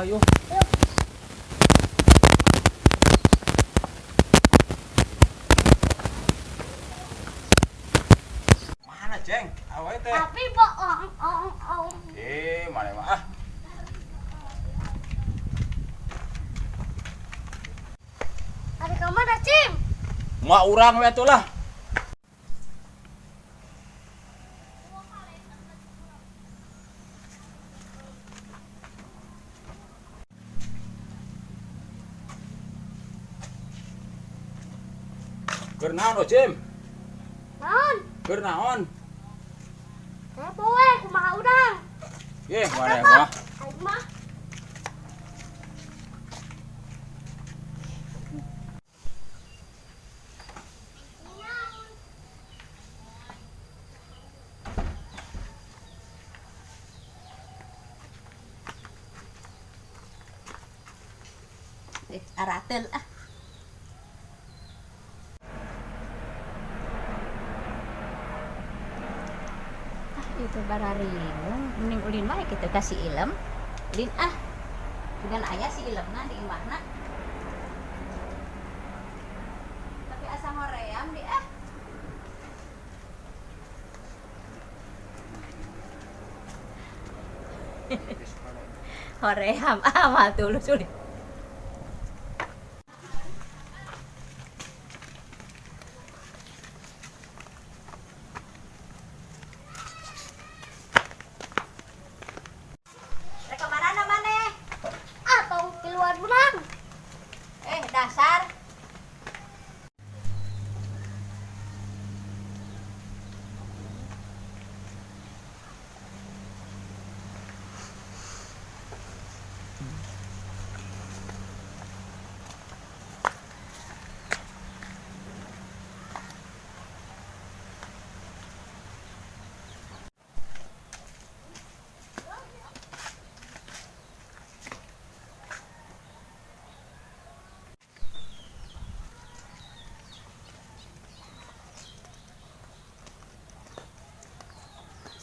Ayo. Ayo. Mana, Ceng? Awewe teh. Tapi bohong, ong, ong. Eh, mana mah ah. Ada ka mana, Cim? Moal urang we atuh lah. Keur naon, oh, Cim? Naon? Keur naon? Kepo we, kumaha urang? Eh, mana mah? Aing mah. Eh, aratel ah. Ah, itu bararingung, mending ulin wae kitu ka si Ilem. Ulin ah. Dengan aya si Ilemna di imahna. Tapi asa hoream di ah. Hoream ah mah tulus ulin. Rek kamarana maneh? Ah, tong keluar urang. Eh, dasar.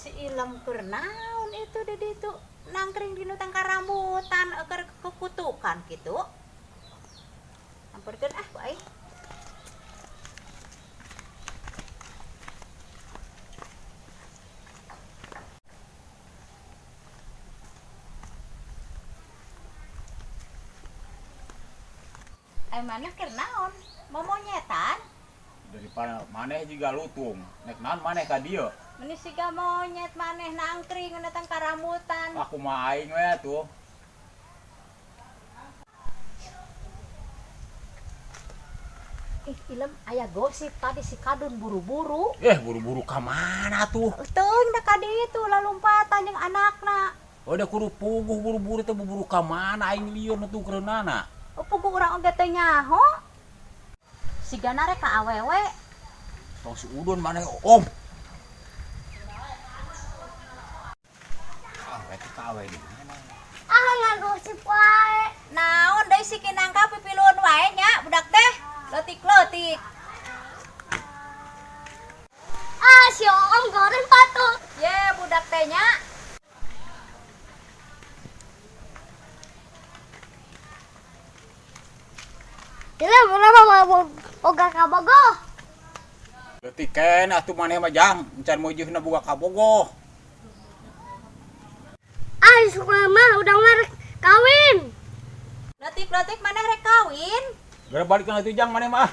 Si Ilem keur naon itu di ditu nangkring di nu tangkal rambutan keur kukutukan kitu. Samperkeun ah ku aing. Ai maneh keur naon? Momonyetan? Daripada maneh juga lutung. Nek naon maneh ka dieu? Meni siga monyet maneh nangkring na tangkal rambutan. Aku mah aing we atuh. Ih, Ilem aya gosip tadi si Kadun buru-buru. Eh, buru-buru ka mana tuh? Teuing da ka ditu lalumpatan jeung anakna. Oh, da kudu puguh buru-buru teh buru-buru ka mana aing lieur nu tuh kereunana. Oh, puguh urang oge teh nyaho. Sigana rek ka awewe. Tong si Udun maneh, Om. Ah, we teh ka awewe di mana? Ah, ngagosip wae. Naon deui si Kinangka pipiluan wae nya budak teh. Leutik-leutik. Ah, si Om goreng patut. Ye, budak teh nya. Ilem, urang mah mau boga kabogoh. Leutik keneh atuh maneh mah jang, encan meujeuhna boga kabogoh. Ah, suka mah udah mah rek kawin. Leutik-leutik maneh rek kawin. Geura balikeun atuh jang maneh mah.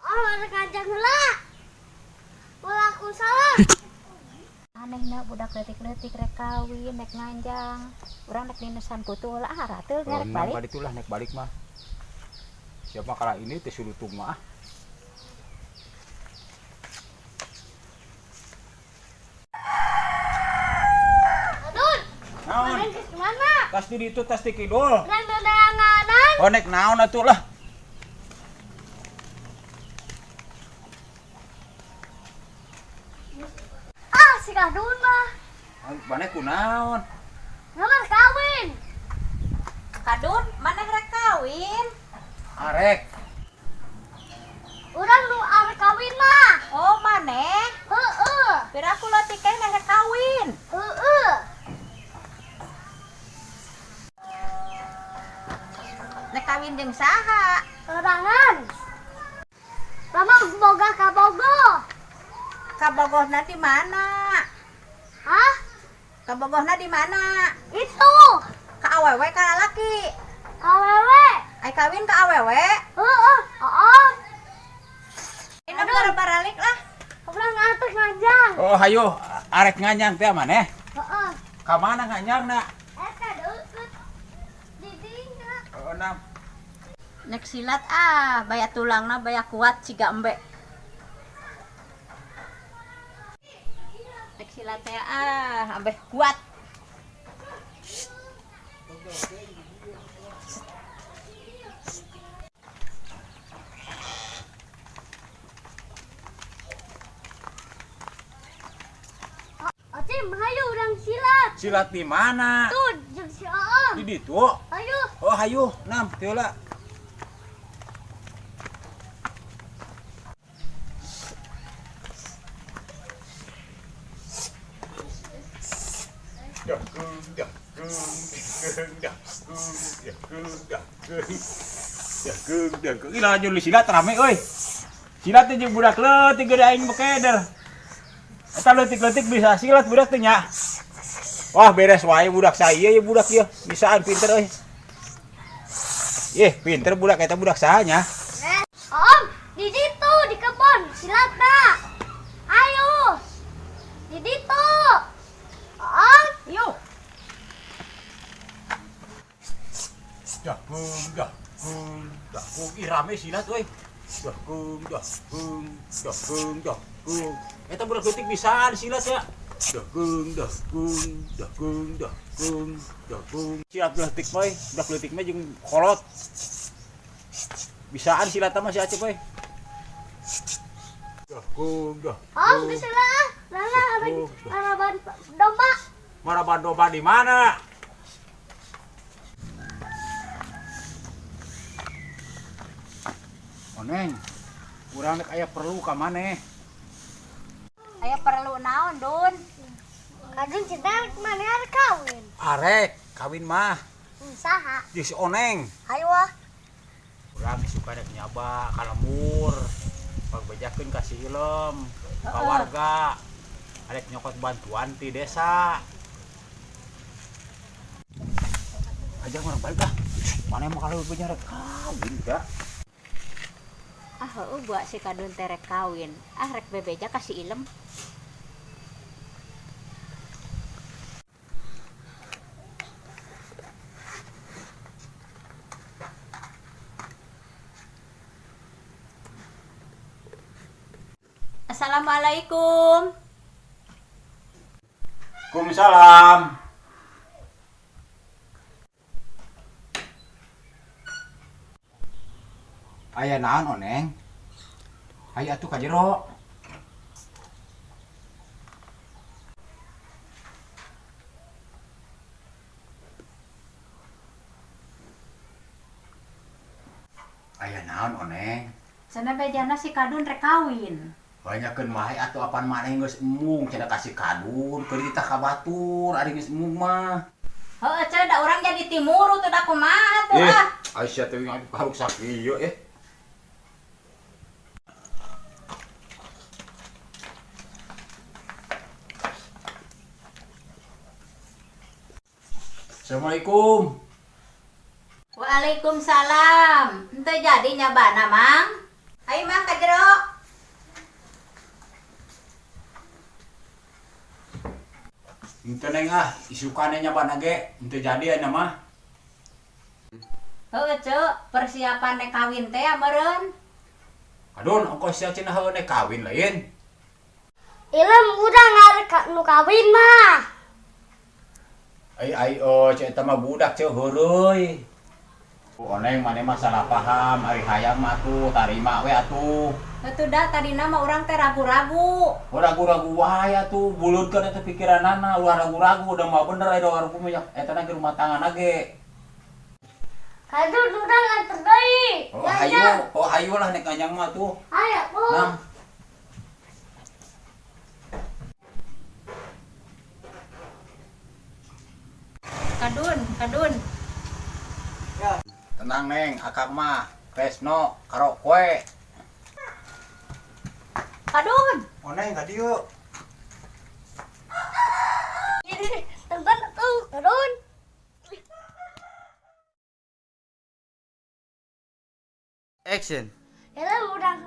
Oh, rek ngajak heula. Ulah aku salah. Anehna budak leutik-leutik rek kawin, rek nganjang. Urang rek dinesan kutu heula ah rateul nya rek Renang balik. balik itulah nek balik mah. Siapa kala ini teh sulutung mah ah. Adun, Naon? maneh geus kemana? Tas di ditu tas di kidul. Urang dadanganan. Oh, nek naon atuh lah. Ah, si Kadun mah. Maneh kunaon? Ngamar kawin. Kadun, maneh rek kawin? Arek. Urang nu arek kawin mah. Oh, maneh. Heeh. Piraku leutik keneh rek kawin. Heeh. Rek kawin jeung saha? Sorangan. Mama boga kabogoh. Kabogohna di mana? Hah? Kabogohna di mana? Itu. Ka awewe ka lalaki? Awewe. Ai kawin ka awewe? Heeh. Oh. Ini baru baralik lah. Urang ngantuk nganjang. Oh, hayo arek nganjang teh maneh. Heeh. Ka mana nganjangna? Eta deukeut di dinya. Oh, nam. Nek silat ah, baya tulangna baya kuat siga embe. Nek silat teh ah, ambeh kuat. Acim, hayu urang silat. Silat di mana? Tuh, jeung si Oom. Di ditu. Hayu. Oh, hayu, nam, teu lah. Ih, laju lu silat rame euy. Silat teh jeung budak leutik gede aing bekeder. Eta leutik-leutik bisa silat budak teh nya. Wah, beres wae budak saya ya budak ieu. Bisaan pinter euy. Ih, pinter budak eta budak saha nya? Om, di ditu di kebon silatna. Ayo. Di ditu. Om, Yuk. Dahung, dahung, dahung. Ih, rame silat euy. Dahung, dahung, dahung, dahung. Eta budak leutik bisaan silat ya. Dahung, dahung, dahung, dahung, dahung. Silat leutik mah, budak leutik mah jeung kolot. Bisaan silat mah si Acep euy. Dahung, Om, dahung. geus lah. Lala araban domba. Maraban domba di mana? Oneng, urang rek aya perlu ka maneh. Aya perlu naon, Dun? Kadun cenah maneh arek kawin. Arek, kawin mah Saha? jeung si Oneng. Hayu ah. Urang suka rek nyaba ka lembur. Pagbejakeun ka si Ilem, ka warga. Arek nyokot bantuan ti desa. Ajak urang balik ah. Maneh mah kalau beja rek kawin ya. Ah, heueuh buat si Kadun teh rek kawin. Ah, rek bebeja ka si Ilem. Assalamualaikum. Waalaikumsalam. Aya naon Oneng? Ayo atuh ka jero. Aya naon Oneng? Cenah bejana si Kadun rek kawin. Banyakeun wae atuh apan maneh geus embung cenah ka si Kadun keur ditah ka batur ari geus embung mah. Heueuh cenah da urang jadi timuru teh da kumaha tuh Eh, ah. Aisyah teh haruk sakieu eh. Assalamualaikum. Waalaikumsalam. Henteu jadi nyabana, Mang. Ayo Mang ka jero. Henteu neng ah, isukane nyabana ge, henteu jadi aya mah. Heueuh, Ceu, persiapan nek kawin teh meureun. Adun, ongkos sia cenah heueuh nek kawin lain. Ilem urang arek nu kawin mah. Ai ai oh, cek eta mah budak ceu heureuy. Oneng maneh mah salah paham, ari hayang mah atuh tarima we atuh. Heutuh da tadina mah urang teh ragu-ragu. Oh, ragu-ragu wae atuh, buleudkeun eta pikiranana, ulah ragu-ragu udah mah bener aya ragu mah eta ge rumah tangga ge. Kadun urang anter deui. Oh hayu, oh hayu lah nek nganjang mah tuh. Hayu, Bu. Nam. Kadun, kadun. Tenang, Neng, akang mah Kresno karo kowe. Kadun. Oh, Neng, ka dieu. Tonton tuh, turun. Action. Ya udah.